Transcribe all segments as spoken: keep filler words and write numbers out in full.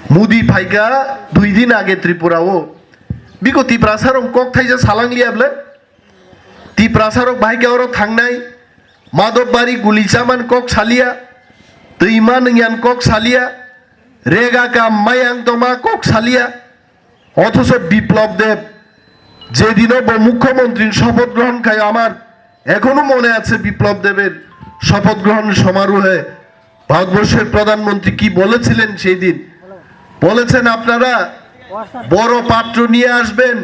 Modi phaikha dui din age Tripura o. Biko Tiprasa rok kok thaisa salang liya ble. Tiprasa rok bahai khe oro thangnai. Madhab Bari guli chaman kok saliya. Twi ma nungyan kok saliya. Rega kam mayang toma kok saliya. অথচ বিপ্লব দেব যেদিনও ব-, মুখ্যমন্ত্রীর শপথ গ্রহণ খায়, আমার এখনো মনে আছে বিপ্লব দেবের শপথ গ্রহণ সমারোহে ভারতবর্ষের প্রধানমন্ত্রী কি বলেছিলেন সেই দিন। বলেছেন, "আপনারা বড় পাত্র নিয়ে আসবেন,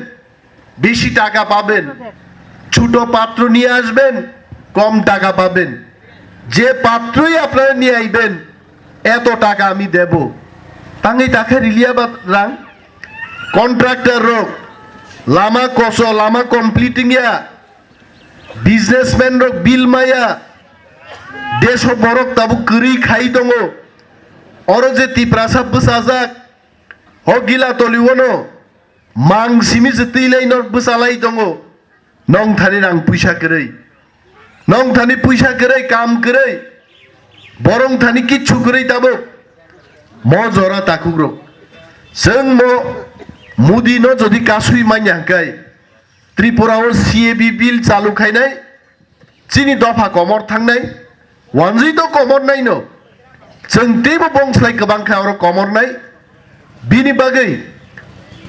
বেশি টাকা পাবেন, ছোট পাত্র নিয়ে আসবেন, কম টাকা পাবেন, যে পাত্রই আপনারা নিয়ে আইবেন, এত টাকা আমি দেব।" Tangwi takha riliya ba rang? Contractor rok, lama koso, lama completing ya, businessman rok bill maya, deso borok tabuk kwrwi khai tongo. Oro je Tiprasa bwsajak, o Gilatoli ono mang simi se twi lai no bwsalai tongo. Nong thani rang puisa kwrwi, nong thani puisa kwrwi, kam kwrwi, borong thani kichu kwrwi tabuk. Mo jora takhuk rok, chwng mo Modi no jodi kasui manya hwnkhe, Tripura o C A B bill chalu khainai, chini dopha komor thangnai, wanjwi to komor nai no. Chwng teibo bongslai kwbang kha oro komor nai. Bini bagwi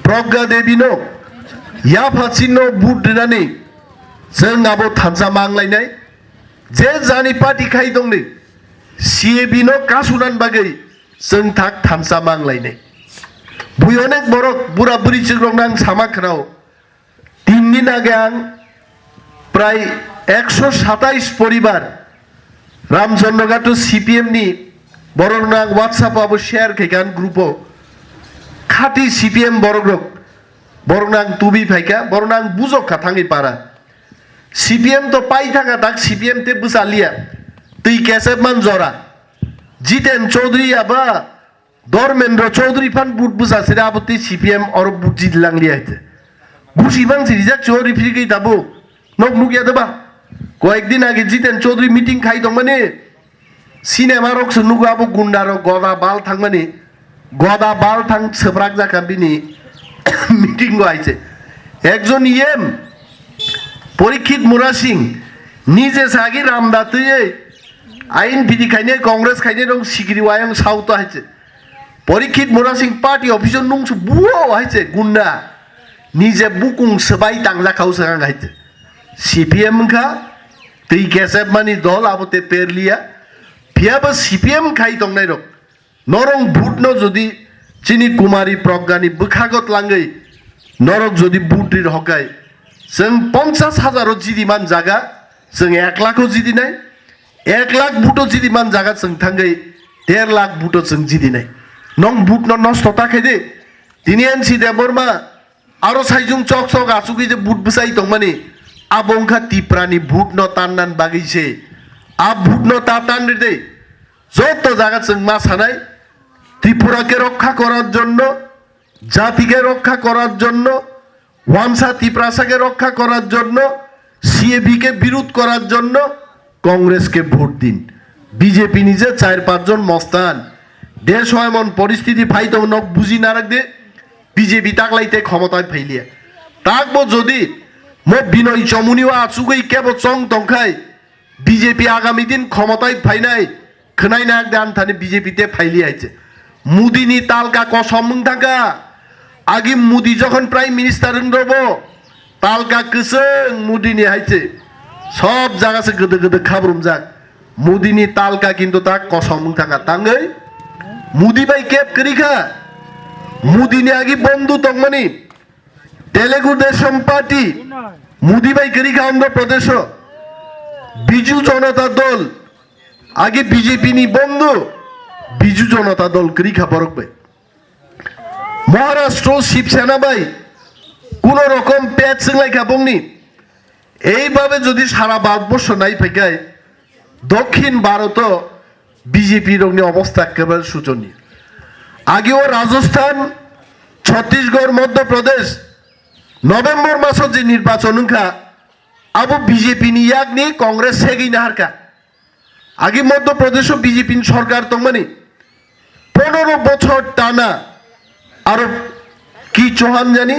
Pragya Devi no yapha chinno vote rinani chwng abo thansa manglainai. Je jani party khai tongni C A B no kasunan bagwi chwng thak thansa manglainai. Bui onek borok bura buri chikrok nang sama khnao. Tin din age ang prai ekso satais poribar Ramchandra Ghato C P M ni borok nang WhatsApp abo share khaikha ang group o. Khati C P M borok rok, borok nang tubi phaikha, borok nang bujok kha thangwi para. C P M to pai thangkha tak C P M te bwsaliya. Twi kesep man jora. Jiten Chaudhary aba Dharmendra Chaudhary phan but bwsa sire abo tei C P M oro but jidi langli hai te. Busi bang si rijak si ori phiri kai tabo. Nok nuk ya deba. Koyek din age Jiten Chaudhary meeting khai tong mani. Cinema rok se nugo abo gunda rok goda bal thang mani. Goda bal thang seprak jaka bini meeting go hai se. Ekjon E M Parikshit Murasing nije sagi ramda twi ain bidi khaine Congress khaine rong sigiri wayang sauto hai se. Parikshit Murasing party office o nungsu buo hai se gunda. Nije bukung swbai tangjak khao swkang hai se. C P M wngkha twi kesep mani dol abo te perliya. Phiya bo C P M khai tongnai rok. Norok vote no jodi chini Kumari Pragya ni bwkhago tlangwi norok jodi vote ri rwkha, chwng ponchas hajar o jidi man jaga, chwng ek lakh o jidi nai. Ek lakh vote o jidi man jaga chwng thangwi der lakh vote o chwng jidi nai. Nong vote no nosto ta khai de. Tini N C Debbarma aro saijung chok chok achugwi je vote bwsai tongmani, abo wngkha Tipra ni vote no tannan bagwi se. A vote no ta tan ri de. Joto jaga chwng ma sanai, Tripura ke rokha korar jonno, jati ke rokha korar jonno, Wansa Tiprasa ke rokha korar jonno, C A B ke birud korar jonno Congress ke vote din. B J P ni je char panch jon mostan, desh o emon poristiti phai tongo nok buji narak de, B J P taklai te khomotai phailiya. Takbo jodi mo Binoy Chomuni o achugwi kebo chong tongkhai, B J P agami din khomotai phainai, khwnai nak dan thani B J P te phaili hai se. Modi ni talka kosom wng thangkha. Agi Modi jokhon Prime Minister wng robo, talka kwchwng Modi ni hai se. Sob jaga se gede gede khabrumjak. Modi ni talka kintu ta kosom wng thangkha. Tangwi Modi bai kep kwrwi kha. Modi ni agi bondhu tongmani Telugu Desam Party, Modi bai kwrwi kha Andhra Pradesh o. Biju Janata Dol, agi B J P ni bondhu, Biju Janata Dol kwrwi kha borok bai. Maharashtra o Shiv Sena bai kuno rokom pet swnglai kha bongni. Eibabe jodi sara Bharatborsho nai phaikhai, Dokhin Bharoto B J P rokni obostha ekebabe suchoniyo. Ageo Rajasthan, Chhattisgarh, Madhya Pradesh, November maso je nirbachon wngkha, abo B J P ni yakni Congress segwi naharkha. Agi Madhya Pradesho B J P ni sorkar tongmani, ponoro bochor tana Aro ki Chauhan jani?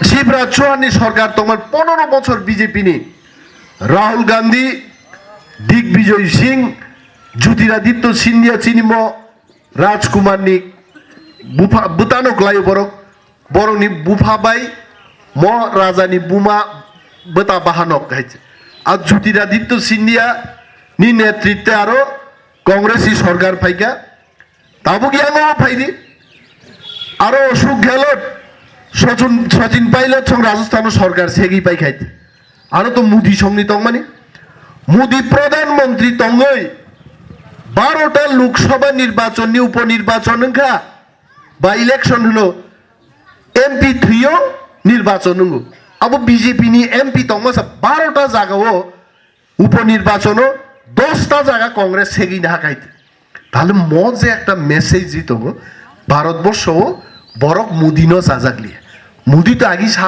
Shivraj Chauhan ni sorkar tongman ponoro bochor B J P ni. Rahul Gandhi, Digvijay Singh, Jyotiraditya Scindia chini mo Rajkumar ni bupha bwtano kwlaio borok. Borokni bupha bai mo rajani buma bwta bahanok hai se. A Jyotiraditya Scindia ni netritwe aro Congress ni sorkar phaikha. Tabuk yango phaidi. Aro Ashok Gehlot, Sachin, Sachin Pilot song Rajasthan o sorkar segwi paikha. Aro to Modi songni tongmani. Modi Pradhan Mantri tongwi barota Lok Sabha nirbachon ni upo nirbachon wngkha. By election hwno M P thwio nirbachon wngo. Abo B J P ni M P tongmasa barota jagao upo nirbachono dosta jaga Congress segwi na hakai. Tale mo je ekta message di tongo, Bharat borsho o borok Modi no sajak liya. Modi to agi sa